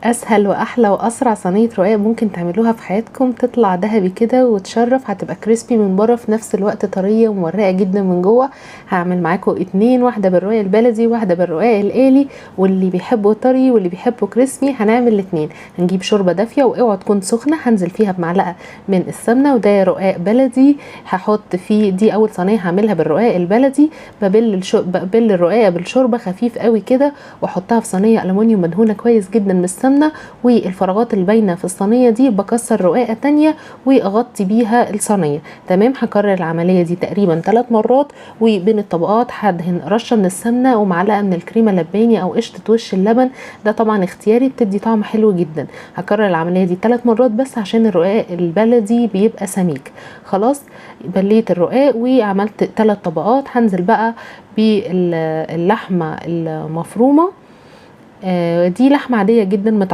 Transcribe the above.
اسهل واحلى واسرع صينية رقاق ممكن تعملوها في حياتكم، تطلع ذهبي كده وتشرف، هتبقى crispy من بره في نفس الوقت طرية ومورقه جدا من جوه. هعمل معاكم اتنين، واحدة بالرقاق البلدي وواحدة بالرقاق الآلي، واللي بيحبوا طري واللي بيحبوا crispy هنعمل الاتنين. هنجيب شوربة دافيه واوعوا تكون سخنة، هنزل فيها بمعلقه من السمنة، وده رقاق بلدي هحط فيه. دي اول صينية هعملها بالرقاق البلدي. ببل الرقاقه بالشوربه خفيف قوي كده، واحطها في صينية الومنيوم مدهونه كويس جدا بالسمنه، والفراغات اللي باينة في الصينية دي بكسر رقاقه تانية واغطي بيها الصينية. تمام، هكرر العملية دي تقريبا 3 مرات. وبين الطبقات هدهن رشه من السمنة ومعلقة من الكريمة اللباني او قشطه وش اللبن، ده طبعا اختياري، بتدي طعم حلو جدا. هكرر العملية دي 3 مرات بس عشان الرقاق البلدي بيبقى سميك. خلاص بليت الرقاق وعملت 3 طبقات. هنزل بقى باللحمه المفرومه، دي لحمه عادية جدا